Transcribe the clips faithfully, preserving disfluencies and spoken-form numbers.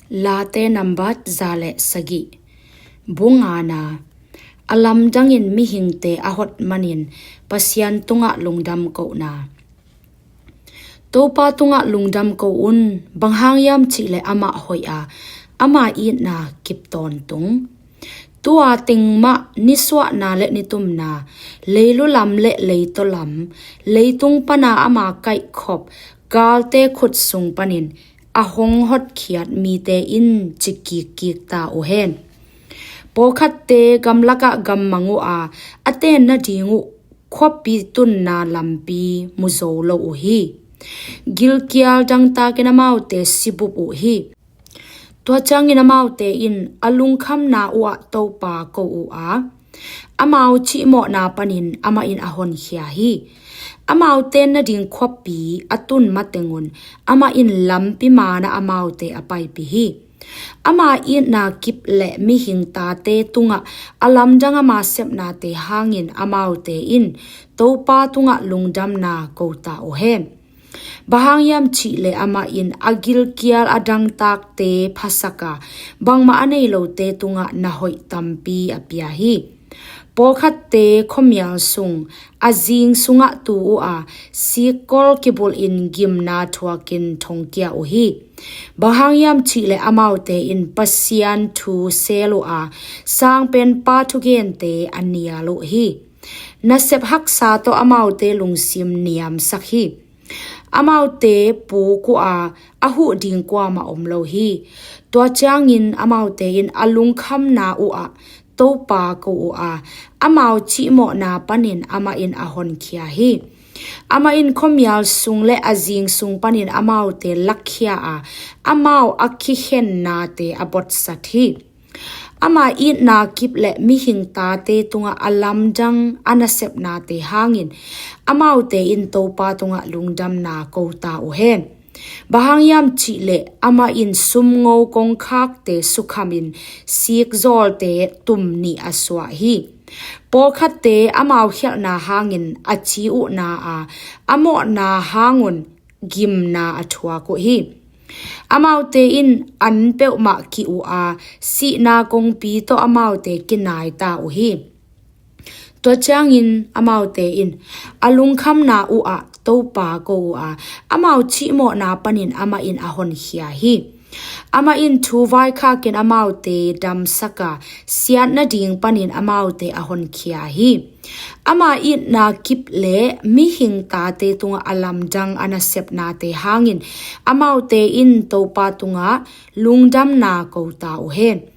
Late nambat za le sagih. Bung ngana. A lamdangin mihingte a hot manin Pasian tungah lungdam kohna. Topa tungah lungdam ko un, bang hang hiam cihleh amah hoih a, ama itna kip tawntung. Tua teng mah nisuahna le nitumna, leilu lam le leitaw lam, leitung pana ama kaihkhop, galte khut sung panin a hong hotkhiat mite in ci kikkik ta uh hen. Pawlkhatte gamlakah gammang uh a, a ten nading uh khuapi tunna lampi mu zo lo uh hi. Gilkial dangtakin amaute sibup uh hi. Tua ciangin amaute in a lungkhamna uhah Topa ko uh a, amau cihmawhna panin amah in a honkhia hi. Amau ten nading khuapi a tun matengun amah in lampi manah amaute a paipih hi. Ama itna kip le mihing tate tungah a lamdang ama sepnate hangin amaute in Topa tungah lungdamna kota uh hen. Bang hang hiam cihleh amah in a gilkial a dangtakte phasak a, bangmah a nei lote tungah na hoih tampi a pia hi. Pawlkhatte khuamial sung a zing sungah tu uh a, sikkol kibulhin gimna thuakin thongkia uh hi. Bang hang hiam cihleh amaute in Pasian thu sel uh a, sangpenpa thugente a nial uh hi. Nasep haksa tawh amaute lungsim niamsak hi. Amaute puk uh a, a huh ding kuamah om lo hi. Tua ciangin amaute in a lungkhamna uhah Topa ko uh a, amau cihmawhna panin amah in a honkhia hi. Amah in khuamial sung le a zing sung panin amaute lakkhia a, amau a kikhennate a botsat hi. Ama itna kip le mihing tate tungah a lamdang a nasepnate hangin amaute in Topa tungah lungdamna kota uh hen. Bang hang hiam cihleh amah in sumngo kongkhakte sukhamin sikzawlte tum nih a suah hi. Pawlkhatte amau khialhna hangin a ci uhna a, a mawhna hangun gimna a thuak uh hi. Amaute in an peuhmah kih uh a, sihna kongpi tawh amaute kinai ta uh hi. Tua ciangin amaute in a lungkhamna uhah Topa ko uh a, amau cihmawhna panin amah in a honkhia hi. Amah in thu vaikhakin amaute damsak a, siat nading panin amaute a honkhia hi. Ama itna kip le mihing tate tungah a lamdang a nasepnate hangin amaute in Topa tungah lungdamna kota uh hen.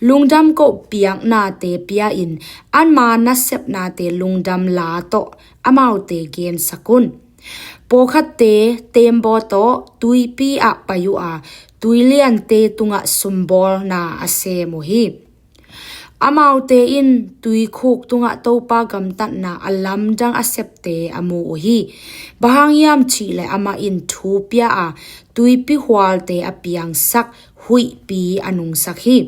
Lungdam koh piaknate pia-in anma nasepnate lungdam la tawh amaute gensak un. Pawlkhatte tembaw tawh tuipi ah pai uh a, tuiliante tungah sumbawlna a sem uh hi. Amaute in tuikhuk tungah Topa gamtatna a lamdang a septe a mu uh hi. Bang hang hiam cihleh amah in thu pia a, tuipi hualte a piangsak huihpi a nungsak hi.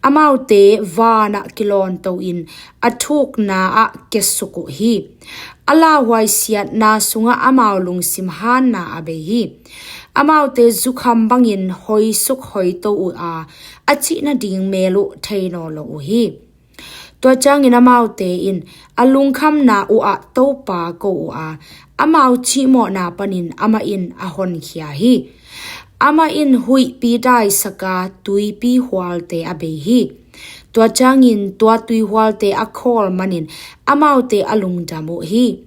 Amaute vanah kilawnto-in a thukna ah kiasuk uh hi. A lauhuai siatna sungah amau lungsim hanna a bei hi. Amaute zukham bangin hoisuk hoito uh a, a cih nading mel uh thei nawn lo uh hi. Tua ciangin amaute in a lungkhamna uhah Topa ko uh a, amau cihmawhna panin amah in a honkhia hi. Amah in huihpi daisaka tuipi hualte a bei hi. Tua ciangin tua tuihualte a khawl manin amaute a lungdam uh hi.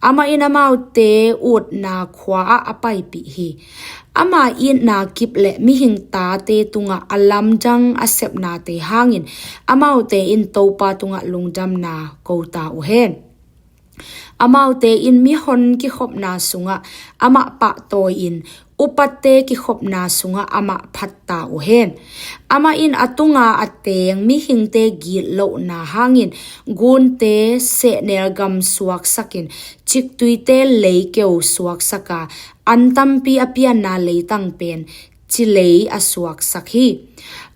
Amah in amaute utna khua ah a paipih hi. Ama itna kip le mihing tate tungah a lamdang a sepnate hangin amaute in Topa tungah lungdamna kota uh hen. Amaute in mihon kikhopna sungah amah pahtawi-in upate kikhopna sungah amah phatta uh hen. Amah in a tunga a teng mihingte gitlohna hangin gunte sehnel gam suaksakin ciktuite leikeu suaksaka, an tampi a pianna leitang pen cilei a suaksak hi.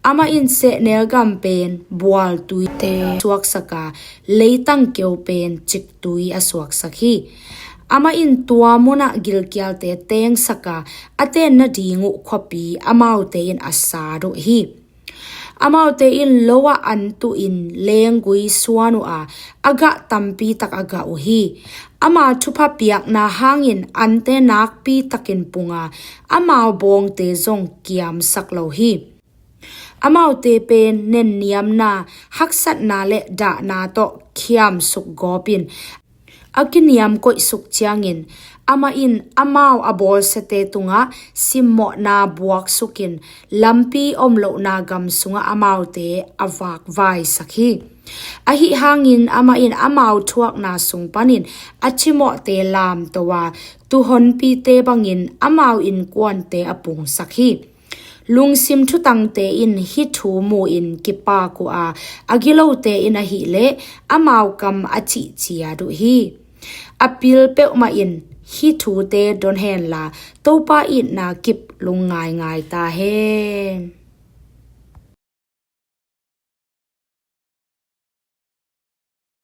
Amah in sehnel gam pen bualtuite suaksaka, leitang keu pen ciktui a suaksak hi. Amah in tua munah gilkialte tengsak a, a tenna ding uh khuapi amaute in a sat uh hi. Amaute in lo ah an tuhin lenggui suan uh a, a gah tampi tak a gah uh hi. Ama thupha piakna hangin ante nakpi takin pung a, amau bawngte zong kiamsak lo hi. Amaute pen nenniamna, haksatna le dahna tawh khiamsuk gawpin a kiniam koihsuk ciangin, amah in amau a bawlsiate tungah simmawhna buaksukin, lampi om lohna gam sungah amaute a vakvaisak hi. Ahi hangin amah in amau thuakna sung panin a cimawhte lamto a, tuuhonpite bangin amau innkuante a pungsak hi. Lungsim thutangte in hih thu mu-in kipak uh a, a gilote in ahileh amau kam a cihciat uh hi. A pil peuhmah in hih thute don henla, Topa itna kip lungngaingai ta hen.